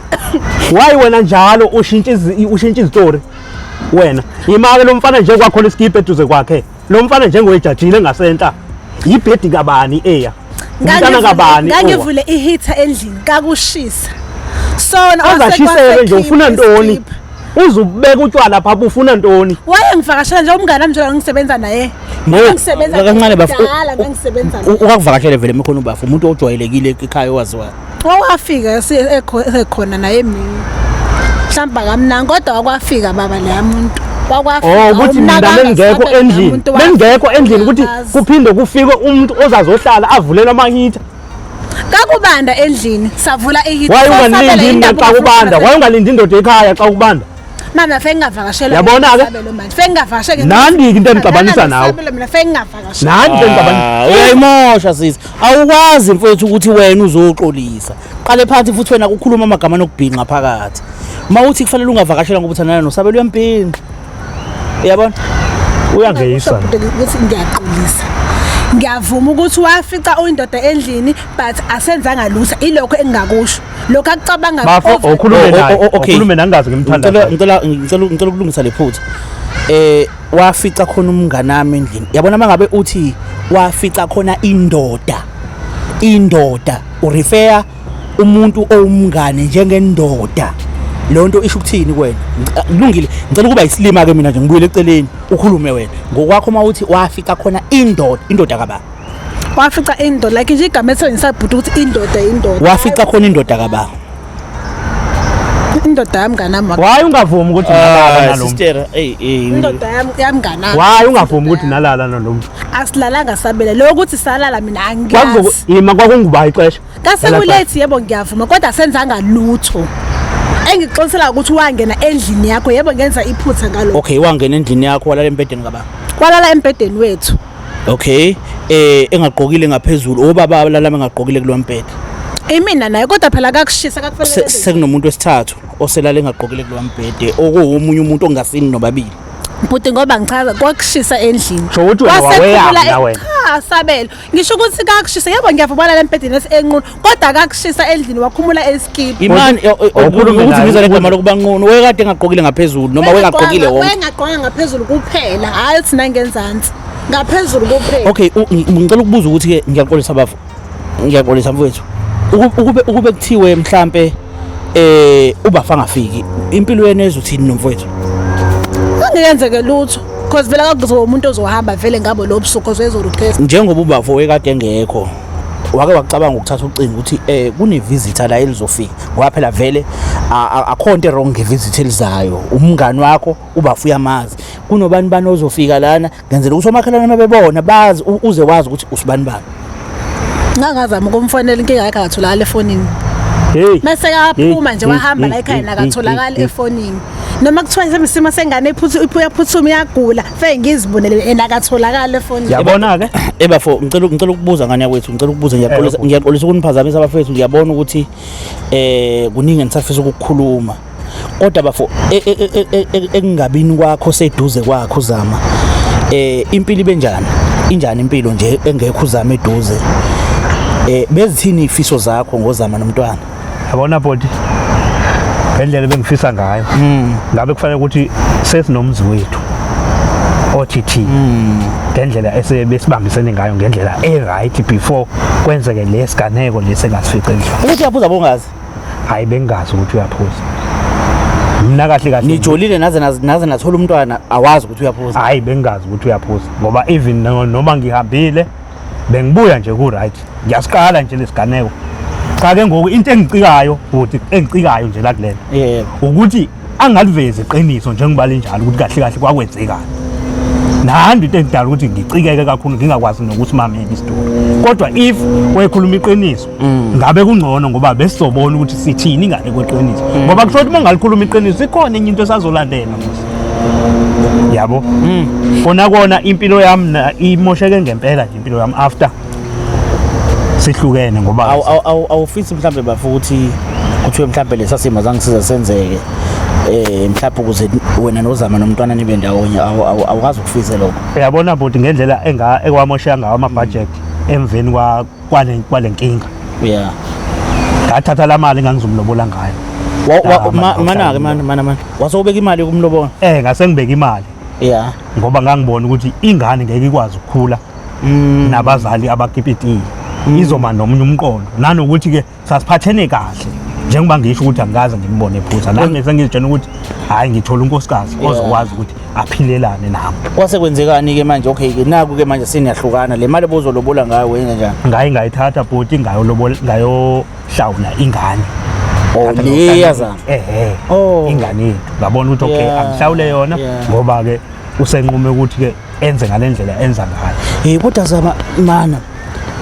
Why wena njalo ushintsha izitori wena? Imake lo mfana nje kwakhona isikiphe eduze kwakhe. Lo mfana njengoyijajile ngasenta. Yibhedi kabani eya? Umntana kabani? Ngangivule iheater endlini kakushisa. Sona azashisele nje ufuna ntoni? Uzubeka utshwala pha ufuna ntoni? Wayengivakashela nje umngane wami nje ngisebenza naye. Ngisebenza kancane bafu. Ngisebenza naye. Ukakuvakashele vele mekhona ubafu umuntu ojwayelekile ekhaya owaziwayo. Wawafika ekhona naye mina. Mhlawumbe akamnanga kodwa wakwafika baba leya muntu. Oh ukuthi mina bengekho endlini. Bengekho endlini ukuthi kuphinde kufike umuntu ozazohlala avulele amahitha. Kakubanda endlini savula ihitha. Why ungalindi mina xa kubanda? Why ungalindi indoda ekhaya xa kubanda? Mama feke ngingavakashelwa. Yabona ke? Manje feke ngingavakasheke. Nandi into engixabanisa nawe. Mina feke ngingavakashelwa. Nandi into engixabanisa. Uyayimosha sisi. Awukwazi mfethu ukuthi wena uzoxolisa. Qale phansi futhi wena ukukhuluma amagama nokubhinqa phakathi. Uma uthi kufanele ungavakashela ngoba uthandana noSabelo uyambhinqa. Uyabona? Uyangeyisa. Ukuthi ngiyaxolisa. Ngiyavuma ukuthi wafica uyindoda endlini, but asenzanga lutho, ilokho engingakusho. Lokho akucabanga. Bafo, okhulume naye. Okay. Okhulume nangazi ngimthanda. Ngicela ukulungisa lephutha. Wafica khona umnganami endlini. Yabona mangabe uthi wafica khona indoda. Indoda urefer umuntu owumngane njengendoda. Leyo nto isho ukuthini kuwena? Kulungile, ngicela ukuba isilima ke mina nje, ngibuyele eceleni ukhulume wena. Ngokwakho uma uthi wafica khona indoda, indoda kabani? Wafica indoda, like nje igama elisebenzisa bhuti ukuthi indoda, indoda. Wafica khona indoda kabani? Indoda yamnganami. Why ungavumi ukuthi nalala nalo muntu? Sister, hey hey. Indoda yamnganami. Why ungavumi ukuthi nalala nalo muntu? Asilalanga, sabela. Lokho ukuthi salala mina Kwakuzoku angiyazi. ima kwakunguba ixesha. Kasekulethi, yebo ngiyavuma, kodwa senzanga lutho. Engixolisela ukuthi wangena endlini yakho, yebo ngenza iphutha ngalokho. Okay, wangena endlini yakho, walala embhedeni kabani? Walala embhedeni wethu. Okay, engagqokile ngaphezulu, obaba abalala bengagqokile kulo mbhede? Imina naye, kodwa phela kakushisa, kakufanele. Sekunomuntu wesithathu oselala engagqokile kulo mbhede, okuwomunye umuntu ongasini nobabili. Bhuti, ngoba ngichaza kwakushisa endlini. Sho ukuthi wena Wasekhumula waweyami na wena? Cha, sabelo. Ngisho ukuthi kakushisa, yebo ngiyavuma, walala embhedeni enqunu, kodwa kakushisa endlini, wakhumula eskipi. Imani Awukhulume ukuthi naye, ngiza legama lokuba nqunu, wekade engagqokile ngaphezulu noma wengagqokile wonke? Wengagqoka ngaphezulu kuphela, hayi uthi nangenzansi. Ngaphezulu kuphela. Okay, ngicela ukubuza ukuthi ke, ngiyaxolisa bafo. Ngiyaxolisa mfowethu. Ukube kuthiwe mhlambe ubafa angafiki, impilo yenu ezothini nomfowethu? Angiyenzeke lutho. Because vele akakuzoba umuntu ozohamba vele ngabo lo busuku, cause ezorequest. Njengoba ubafo wekade engekho, wake wacabanga ukuthatha ucingo ukuthi kune visitor la elizofika, ngoba phela vele akho nto wrong ngevisit elizayo, umngani wakho ubafo uyamazi, kunobani bani ozofika lana, ngenzela ukuthi omakhelwane mabebona bazi, uze wazi ukuthi usibani bani? Ngangazama ukumfonela, inkinga yakhe akatholakala efonini. Hey. Mase kaphuma nje Hey, wahamba hey, la ekhaya, hey, nakatholakala hey, efonini. Noma kuthiwa isimo sengane iphuthuma iyagula, fe ngizibonele yena akatholakala efonini. Yabona ke? Ebafo, ngicela ukubuza ngane yakwethu, ngicela ukubuza, ngiyaxolisa, bhuti. ngiyaxolisa ukuniphazamisa abafethu, ngiyabona ukuthi kuningi enisafisa ukukhuluma. Kodwa bafo, ekungabini kwakho seduze kwakho uzama, impilo ibenjani? Injani impilo nje engekho uzama eduze? Bezithini ifiso zakho ngozama nomntwana? Yabona bhuti, ngendlela ebengifisa ngayo, ngabe kufanele ukuthi sesinomzi wethu othi thi ngendlela esebesibambisene ngayo, ngendlela e-right, before kwenzeke lesiganeko lesi engasifice endlini. Ukuthi uyaphuza bongazi? Hayi, bengingazi ukuthi uyaphuza mina kahle kahle. Nijolile naze nathola umntwana, awazi ukuthi uyaphuza? Hayi, bengingazi ukuthi uyaphuza, ngoba even noma ngihambile bengibuya nje ku-right. Ngiyasiqala nje lesiganeko. Cha ke ngoku into engicikayo bhuti, engicikayo nje la kulena ukuthi angalivezi iqiniso njengoba linjalo, ukuthi kahle kahle kwakwenzekani. Nandi into engidala ukuthi ngicikeke kakhulu, ngingakwazi nokusimamela isitori. Kodwa if wekhuluma iqiniso ngabe kungcono, ngoba besizobona ukuthi sithini ngale kweqiniso, ngoba kusho ukuthi uma ungalikhuluma iqiniso ikhona enye into esazolandela mos, yabo. Kona kona impilo yami imosheke ngempela nje impilo yami after sihlukene, ngoba Awufisi mhlambe bafo ukuthi kuthiwe mhlambe lesa simo zange size senzeke, mhlawumbe ukuze wena nozama nomntwana nibe ndawonye? Awukazi ukufise lokho? Uyabona bhuti, ngendlela ekwamosheka ngawo ama-budget emveni kwale nkinga, ngathatha la mali engangizomlobola ngayo. Mana-ke, mana mana mana, wasewubeka imali yokumlobola? Ngase ngibeka imali ngoba ngangibona ukuthi ingane ngeke ikwazi ukukhula nabazali abakipitile, izoba nomunye umqondo, nanokuthi-ke sasiphathene kahle, njengoba ngisho ukuthi angikaze ngimbone ephutha nami, sengizitshena ukuthi hhayi, ngithola unkosikazi ozokwazi ukuthi aphilelane nami. Kwase kwenzekani-ke manje? Okay-ke, naku-ke manje seniyahlukana, le mali obuzolobola ngayo wenza njani? Ngaye ngayithatha bhuti, ngayohlawula ingane. Oh, Ngathi le ngayohlawula- yazama. Ehhe. Oh. Ingane yethu, ngabona ukuthi okay, angihlawule yona, ngoba-ke usenqume ukuthi-ke enze ngale ndlela enza ngayo. Hey, kodwa zama mana,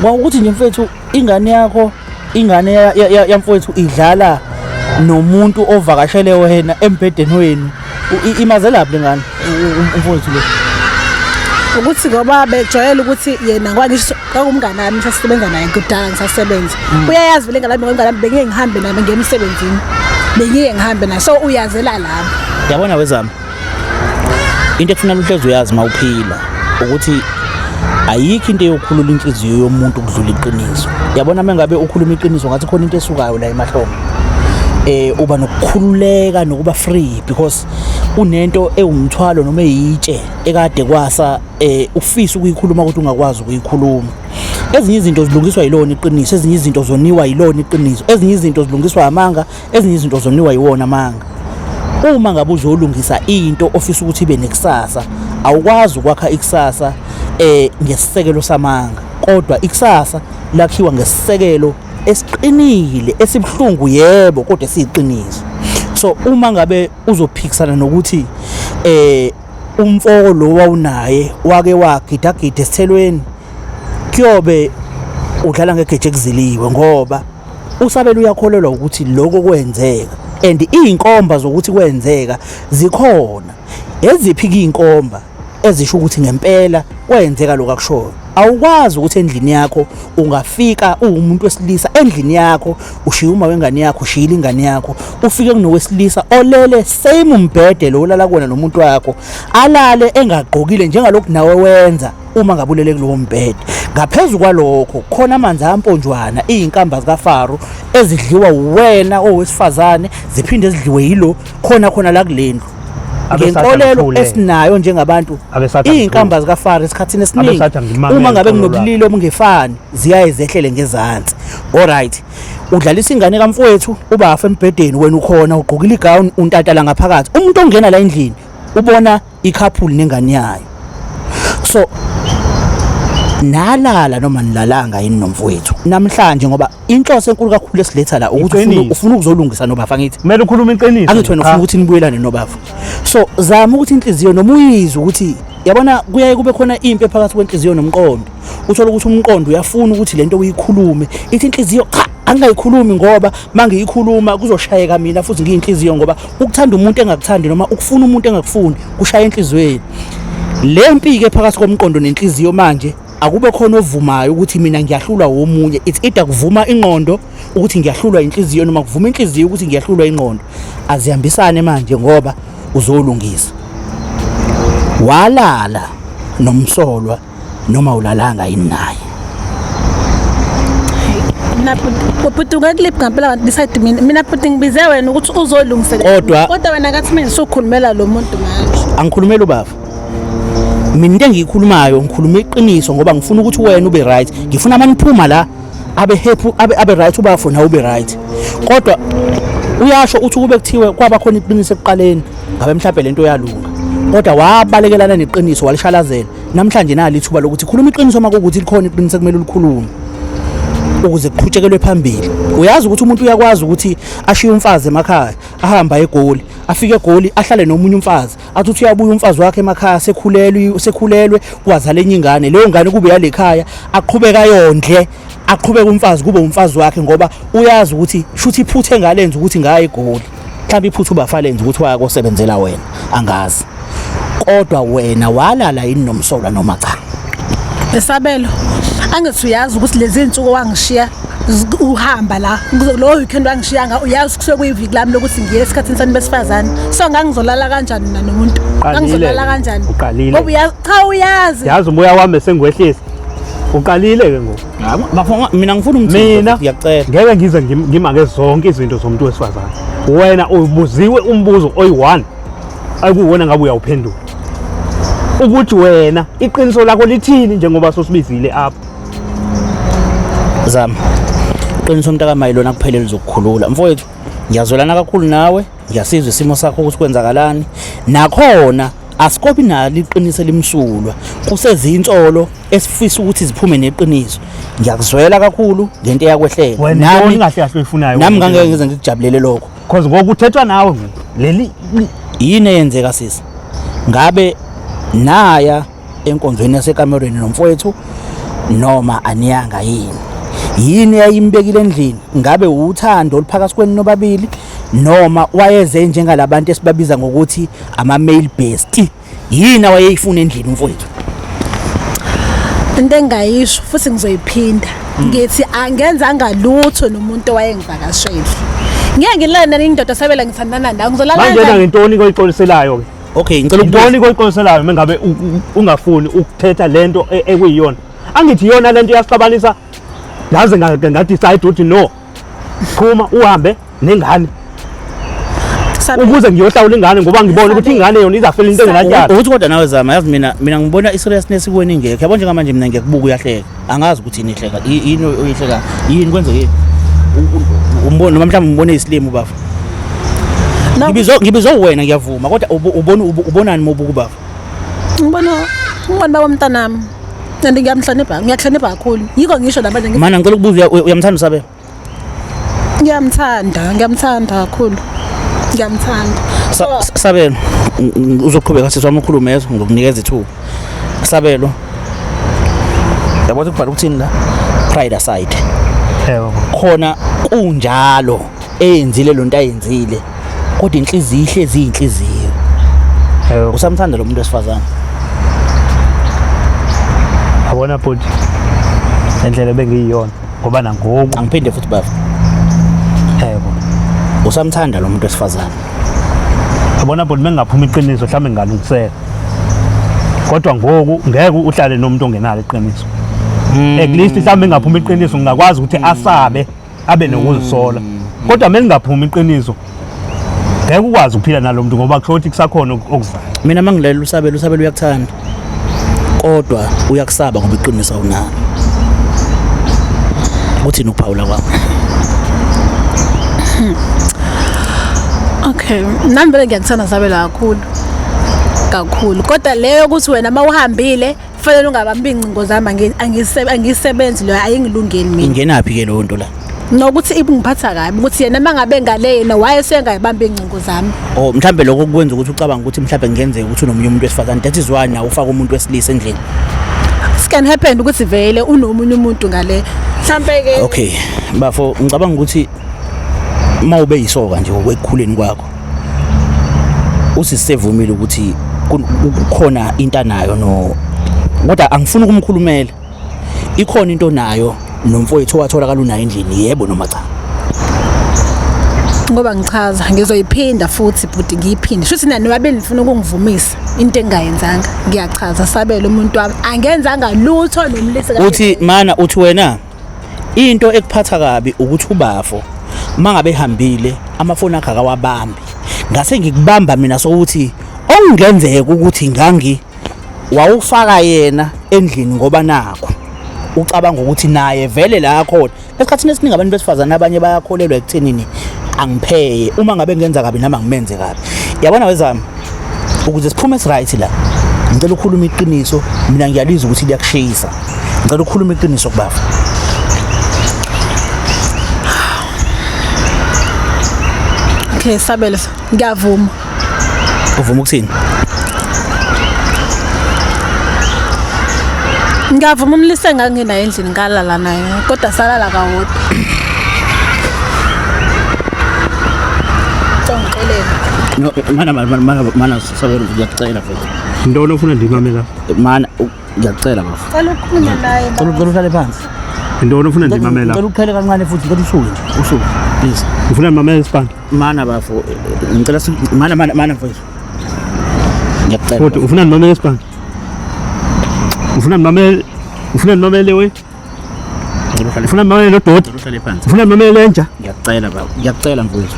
kwawukuthi nje mfethu, ingane yakho, ingane yamfowethu idlala nomuntu ovakashele wena embhedeni wenu. Imazelaphi le ngane umfowethu lo? Ukuthi ngoba bejwayele ukuthi yena, ngoba ngisho kwakumngane wami, sasisebenza naye kudala ngisasebenza, uyayazi vele ingane yami, ngoba ingane yami bengiye ngihambe naye ngiye emsebenzini, bengiye ngihambe naye, so uyazela lapho. Yabona wezama. Into ekufanele uhlezi uyazi uma uphila ukuthi ayikho into eyokhulula inhliziyo yomuntu ukudlula iqiniso. Yabona uma ngabe ukhuluma iqiniso ngathi khona into esukayo la emahlombe. Uba nokukhululeka nokuba free because unento ewumthwalo noma eyitshe ekade kwasa ufisa ukuyikhuluma kodwa ungakwazi ukuyikhuluma. Ezinye izinto zilungiswa yilona iqiniso, ezinye izinto zoniwa yilona iqiniso, ezinye izinto zilungiswa amanga, ezinye izinto zoniwa yiwona amanga. Uma ngabe uzolungisa into ofisa ukuthi ibe nekusasa, awukwazi ukwakha ikusasa ngesisekelo samanga, kodwa ikusasa lakhiwa ngesisekelo esiqinile, esibuhlungu yebo, kodwa esiyiqiniso. So uma ngabe uzophikisana nokuthi umfoko lo wawunaye wake wagidagida esithelweni, kuyobe udlala ngegeje ekuziliwe, ngoba uSabelo uyakholelwa ukuthi lokho kwenzeka and iy'nkomba zokuthi kwenzeka zikhona. Eziphi-ke iy'nkomba ezisho ukuthi ngempela kwenzeka lokhu akushoyo? Awukwazi ukuthi endlini yakho ungafika uwumuntu wesilisa, endlini yakho ushiya uma wengane yakho, ushiyile ingane yakho, ufike kunowesilisa olele same umbhede lo olala kuwona nomuntu wakho, alale engagqokile njengalokhu nawe wenza uma ngabe ulele kulowo mbhede. Ngaphezu kwalokho khona amanzi amponjwana, iy'nkamba zikaFaro ezidliwa wena owesifazane ziphinde zidliwe yilo khona khona la kulendlu. Ngenkolelo esinayo njengabantu, iy'nkamba zikaFaro esikhathini esiningi uma ngabe kunobulili obungefani ziyaye zehlele ngezansi. Alright, udlalisa ingane kamfowethu, ubafa embhedeni, wena ukhona ugqokile igown, untatala ngaphakathi. Umuntu ongena la endlini ubona i-couple nengane yayo. So nalala noma nilalanga yini nomfowethu namhlanje, ngoba inhloso enkulu kakhulu esiletha la ukuthi ufuna ukuzolungisa nobafa. Ngithi kumele ukhulume iqiniso, angithi wena ufuna ukuthi nibuyelane nobafa. So zama ukuthi inhliziyo noma uyizwe ukuthi yabona kuyaye kube khona impi phakathi kwenhliziyo nomqondo. Uthola ukuthi umqondo uyafuna ukuthi lento uyikhulume, ithi inhliziyo cha angingayikhulumi ngoba mangiyikhuluma kuzoshayeka mina futhi ngiyinhliziyo, ngoba ukuthanda umuntu engakuthandi noma ukufuna umuntu engakufuni kushaya enhliziyweni. Le mpi-ke phakathi komqondo nenhliziyo manje akube khona ovumayo ukuthi mina ngiyahlulwa womunye. It's either kuvuma ingqondo ukuthi ngiyahlulwa inhliziyo noma kuvuma inhliziyo ukuthi ngiyahlulwa ingqondo. Azihambisane manje ngoba uzolungisa. Walala nomsolwa noma ulalanga yini naye? Mina bhuti ungakuliphi ngampela decide mina. Mina bhuti ngibize wena ukuthi uzolungisela. Kodwa wena ngathi mina usukhulumela lo muntu manje. Angikhulumeli ubaba. Mina into engiyikhulumayo ngikhuluma iqiniso ngoba ngifuna ukuthi wena ube right. Ngifuna amaniphuma la abe happy, abe right ubafo nawe ube right. Kodwa uyasho uthi kube kuthiwe kwaba khona iqiniso ekuqaleni ngabe mhlawumbe lento yalunga. Kodwa wabalekelana neqiniso walishalazela. Namhlanje nali ithuba lokuthi khuluma iqiniso uma kuwukuthi likhona iqiniso ekumele ulikhulume ukuze kuqhutshekelwe phambili. Uyazi ukuthi umuntu uyakwazi ukuthi ashiye umfazi emakhaya, ahamba eGoli, afike eGoli ahlale nomunye umfazi, athi uthi uyabuya umfazi wakhe emakhaya sekhulelwe, sekhulelwe wazala enye ingane, leyo ngane kube yale khaya, aqhubeka yondle, aqhubeke umfazi kube umfazi wakhe, ngoba uyazi ukuthi shuthi iphuthe engalenza ukuthi ngaya eGoli, mhlawumbe iphuthe ubafalenza ukuthi waya kosebenzela wena, angazi. Kodwa wena walala yini nomsolwa noma cha? Esabelo, angithi uyazi ukuthi lezi zinsuku wangishiya uhamba la lo weekend wangishiya nga, uyazi kusuke kuyiviki lami lokuthi ngiye esikhathini sami besifazane. So ngangizolala kanjani mina nomuntu? Ngangizolala kanjani? Uqalile. Ngoba uyazi, cha uyazi. Yazi umoya wami esengiwehlisa. Uqalile ke ngoku. Bafo, mina ngifuna umthinto, Mina ngiyacela. Ngeke ngize ngimake zonke izinto zomuntu wesifazane. Wena ubuziwe umbuzo oyi-1 akuwona ngabe uyawuphendula. Ukuthi wena iqiniso lakho lithini njengoba sosibizile apha. Zama. Iqiniso mntakaMayi lona kuphela lizokukhulula. Mfowethu, ngiyazwelana kakhulu nawe, ngiyasizwa isimo sakho ukuthi kwenzakalani. Nakhona asikopi nalo iqiniso elimsulwa. Kusezinsolo esifisa ukuthi ziphume neqiniso. Ngiyakuzwela kakhulu ngento eyakwehlela. Wena Nami kahle kahle uyifunayo. Nami ngangeke ngize ngikujabulele lokho. Because ngoku uthethwa nawe ngoku. Leli yini eyenzeka sisi? Ngabe naya enkonzweni yasekamerweni nomfowethu noma aniyanga yini? Yini eyayimbekile endlini? Ngabe uthando oluphakathi kwenu nobabili noma wayeze njengalabantu esibabiza ngokuthi ama male bestie? Yini awayeyifuna endlini umfowethu? Into engayisho futhi ngizoyiphinda ngithi angenzanga lutho nomuntu owayengivakashele. Ngeke ngilale nani indoda Sabela ngithandana nawe, ngizolala Manje kanjani? ngentoni koyixoliselayo ke? Okay, ngicela ukubuza. Yintoni koyiqoliselayo mengabe ungafuni ukuthetha lento ekuyiyona? Angithi iyona lento iyasixabanisa ngaze nga-decide ukuthi no, phuma uhambe nengane ukuze ngiyohlawula ingane ngoba ngibona ukuthi ingane yona izafela into engenatyala. Ukuthi kodwa nawe Zama, yazi mina ngibona i-seriousness kuwena ingekho. Yabo njengamanje mina ngiyakubuka uyahleka. Angazi ukuthi yini ihleka. Yini oyihleka? Yini kwenzekile? Umbona noma mhlawumbe umbone isilimo bafo. Ngibizo wena ngiyavuma kodwa ubona ubonani uma ubuka ubaba? Ngibona baba mntanami. And ngiyamhlonipha, ngiyakuhlonipha kakhulu. Yiko ngisho namanje ngithi Mana ngicela ukubuza uyamthanda uSabelo? Ngiyamthanda, ngiyamthanda kakhulu. Ngiyamthanda. Sabelo, uzoqhubeka sisi wami ukhulume yezwa ngokunikeza ithuba. Sabelo. Yabona ukubhala ukuthini la? Pride aside. Yebo. Khona kunjalo eyenzile lonto ayenzile. Kodwa inhliziyo ihlezi iyinhliziyo. Yebo. Usamthanda lo muntu wesifazane? Yabona bhuti, lendlela ebengiyiyona ngoba nangoku Angiphinde futhi baba. Yebo. Usamthanda lo muntu wesifazane? Yabona bhuti, mengingaphuma iqiniso mhlawumbe ngingalungiseka. Kodwa ngoku ngeke uhlale nomuntu ongenalo iqiniso. At least mhlawumbe ngingaphuma iqiniso ngingakwazi ukuthi asabe abe nokuzisola. Kodwa mengingaphuma iqiniso ngeke ukwazi ukuphila nalo muntu ngoba kusho ukuthi kusakhona okuzayo. Mina mangilalela uSabelo, uSabelo uyakuthanda. Kodwa uyakusaba ngoba iqiniso awunalo. Uthini ukuphawula kwakho? Okay, nami vele ngiyakuthanda Sabelo kakhulu. Kakhulu. Kodwa leyo ukuthi wena mawuhambile kufanele ungabambi ingcingo zami angisebenzi leyo ayingilungeli mina. Ingenaphi ke leyo nto la? Nokuthi ibungiphatha kabi ukuthi yena mangabe ngale yena wayesengayibamba ingcingo zami. Oh, mhlambe lokho kwenza ukuthi ucabanga ukuthi mhlambe ngenzeka ukuthi unomunye umuntu wesifazane. That is why nawe ufaka umuntu wesilisa endlini. It can happen ukuthi vele unomunye umuntu ngale. Mhlambe ke Okay, bafo ngicabanga ukuthi mawube yisoka nje ngokwekukhuleni kwakho usisevumile ukuthi kukhona into anayo no kodwa angifuni ukumkhulumela. Ikhona into nayo nomfowethu owatholakala unayo endlini, yebo noma cha? Ngoba ngichaza ngizoyiphinda futhi bhuti ngiyiphinde. Shuthi nani wabe nifuna ukungivumisa into engingayenzanga. Ngiyachaza Sabelo umuntu wami angenzanga lutho nomlisa. Uthi mana uthi wena into ekuphatha kabi ukuthi ubafo mangabe ehambile amafoni akhe akawabambi. Ngase ngikubamba mina sokuthi okungenzeka ukuthi ngangi wawufaka yena endlini ngoba nakho ucabanga ukuthi naye vele la khona. Esikhathini esiningi abantu besifazane abanye bayakholelwa ekuthenini angipheye uma ngabe ngenza kabi noma ngimenze kabi. Yabona wezami, ukuze siphume right la ngicela ukukhuluma iqiniso. Mina ngiyalizwa ukuthi liyakushisa. Ngicela ukukhuluma iqiniso kubafa. Okay, Sabelo, ngiyavuma. Uvuma ukuthini? Ngiyavuma umlise nganginaye endlini ngalala naye kodwa salala kawodwa. Ngixolele. No, mana mana mana mana Sabelo ngiyakucela futhi. Intoni ofuna ndimamela? Mana ngiyakucela bafo. Cela ukukhuluma naye. Cela uhlale phansi. Intoni ofuna ndimamela? Ngicela uphele kancane futhi ngicela usuke nje, usuke. Please. Ngifuna ndimamele isibani? Mana bafo, ngicela mana mana mana mfowethu. Ngiyakucela. Futhi ufuna ndimamele isibani? Ufuna ndimamele? Ufuna ndimamele we? Ufuna ndimamele lo doti? Uhlale phansi. Ufuna ndimamele lenja? Ngiyakucela baba. Ngiyakucela mfowethu.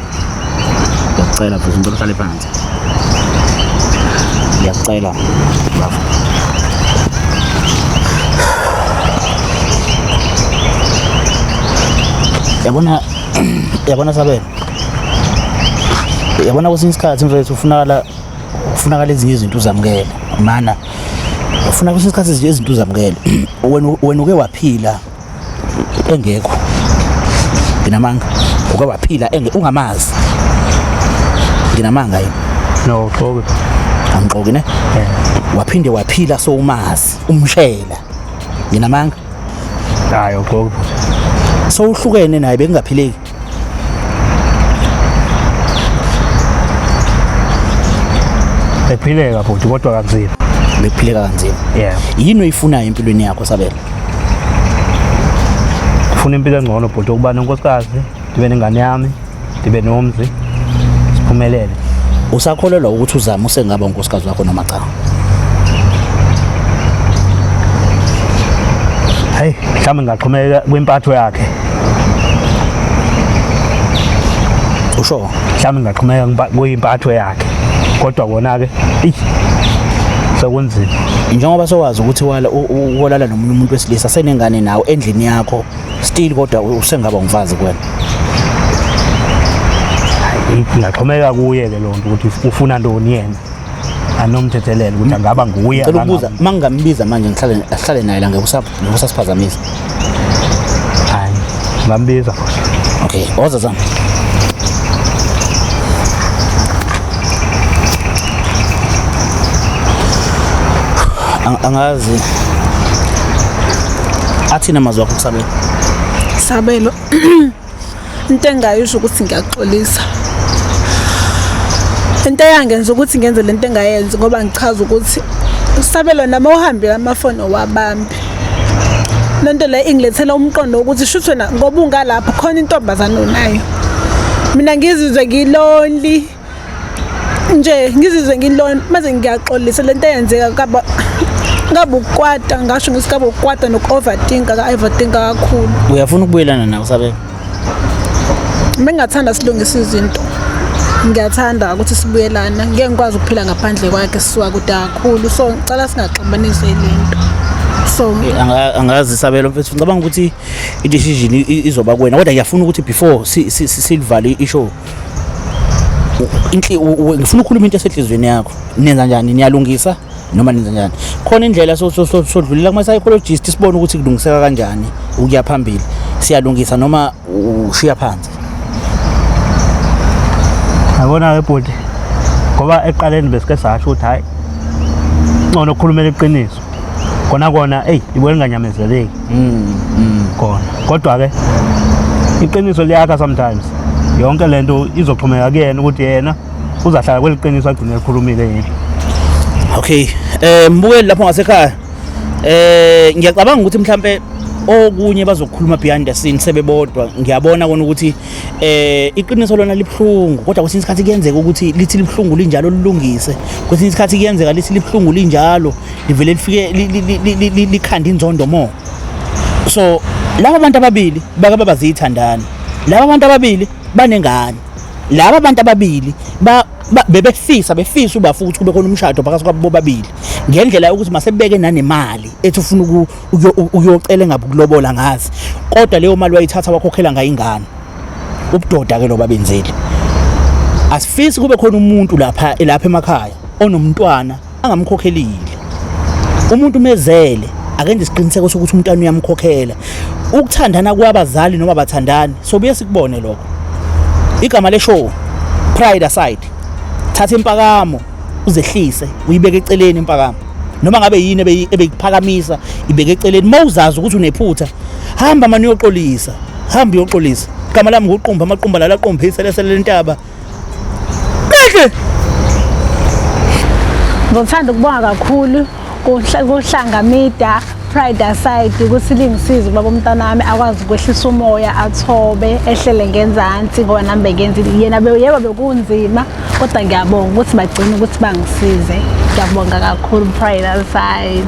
Ngiyakucela mfowethu, ngicela uhlale phansi. Ngiyakucela baba. Yabona yabona Sabelo. Yabona kwesinye isikhathi mfowethu ufunakala ezinye izinto uzamukele. Mana ufuna kwesinye isikhathi ezinye izinto uzamukele. Wena uke waphila engekho. Nginamanga. Uke waphila ungamazi. Nginamanga yini? No, uxoki. Angixoki ne? Waphinde waphila sowumazi, umshela. Nginamanga. Hayi, uxoki. Sowuhlukene naye bekungaphileki. Bephileka bhuti kodwa kanzima. Bekuphileka kanzima. Yeah. Yini oyifunayo empilweni yakho Sabelo? Ngifuna impilo engcono bhuti, ukuba nonkosikazi, ndibe nengane yami, ndibe nomzi, siphumelele. Usakholelwa ukuthi uzama usengaba unkosikazi wakho noma cha? Hayi, mhlawumbe ngingaxhomeka kwimpatho yakhe. Usho? Mhlawumbe ngingaxhomeka kwimpatho yakhe. Kodwa kona ke, eyi sekunzima. Njengoba sowazi ukuthi wala wolala nomunye umuntu wesilisa senengane nawe endlini yakho still kodwa usengaba umfazi kuwena. Ngingaxhomeka kuye ke lonto ukuthi ufuna ntoni yena. Anomthethelela ukuthi angaba nguye. Ngicela ukubuza mangingambiza manje ngihlale ahlale naye la ngeke usasiphazamisa. Hayi, ngambiza. Okay, woza zami. Angazi athini amazwi akho kusabelo. Sabelo, into engayisho ukuthi ngiyaxolisa. Into eyangenza ukuthi ngenze lento engayenzi ngoba ngichaza ukuthi Sabelo nami uhambile amafoni owabambi. Lento le ingilethela umqondo wokuthi shuthi wena ngoba ungalapho khona intombazane onayo. Mina ngizizwe ngilonely nje, ngizizwe ngilonely manje ngiyaxolisa lento eyenzeka kaba ngabe ukukwata, ngasho ngithi ngabe ukukwata noku-overthinka, ka-overthinka kakhulu. Uyafuna ukubuyelana nawe Sabelo? Bengingathanda silungise izinto. Ngiyathanda ukuthi sibuyelane. Ngeke ngikwazi ukuphila ngaphandle kwakhe, sisuka kude kakhulu. So ngicela singaxabanisi lento. So Angazi Sabelo mfethu, ngicabanga ukuthi i-decision izoba kuwena, kodwa ngiyafuna ukuthi before silivale ishow ngifuna ukukhuluma into esenhliziyweni yakho. Nenza njani? Niyalungisa noma nenza njani? Khona indlela sodlulela kuma psychologist sibone ukuthi kulungiseka kanjani ukuya phambili. Siyalungisa noma ushiya phansi? Yabona ke bhuti, ngoba ekuqaleni besike sasho ukuthi hayi ngcono ukukhulumela iqiniso. Kona kona eyi ibona inganyamezeleki. Kona. Kodwa ke iqiniso liyakha sometimes. Yonke lento izoxhomeka kuyena ukuthi yena uzahlala kweli qiniso agcine ekhulumile yini. Okay, mbukeli lapho ngasekhaya. Ngiyacabanga ukuthi mhlambe okunye bazokhuluma behind the scene sebebodwa. Ngiyabona kona ukuthi iqiniso lona libhlungu, kodwa kwesinye isikhathi kuyenzeka ukuthi lithi libhlungu linjalo lilungise. Kwesinye isikhathi kuyenzeka lithi libhlungu linjalo livele lifike likhanda inzondo more. So laba bantu ababili bake baba zithandana. Laba bantu ababili banengane. Laba bantu ababili bebefisa befisa uba futhi kube khona umshado phakathi kwabo bobabili, ngendlela yokuthi masebeke nanemali ethi ufuna ukuyocela engabe ukulobola ngazi, kodwa leyo mali wayithatha wakhokhela ngayo ingane. Ubudoda ke lo babenzile. Asifisi kube khona umuntu lapha lapha emakhaya onomntwana angamkhokhelile. Umuntu mezele akenze isiqiniseko sokuthi umntwana uyamkhokhela. Ukuthandana kwabazali noma bathandani sobuye sikubone lokho. Igama le show Pride Aside. Thatha impakamo uzehlise uyibeke eceleni impakamo. Noma ngabe yini ebeyikuphakamisa ibeke eceleni. Mawuzazi ukuthi unephutha hamba manje uyoxolisa. Hamba uyoxolisa. Igama lami nguqumba amaqumba lala qumba iselesele lentaba. Kahle. Ngithanda ukubonga kakhulu kuHlanga Media Pride Aside ukuthi lingisize ubaba umntana wami akwazi ukwehlisa umoya athobe ehlele ngenzansi, ngoba nami bengenzile yena yebo bekunzima, kodwa ngiyabonga ukuthi bagcine ukuthi bangisize. Ngiyabonga kakhulu Pride Aside.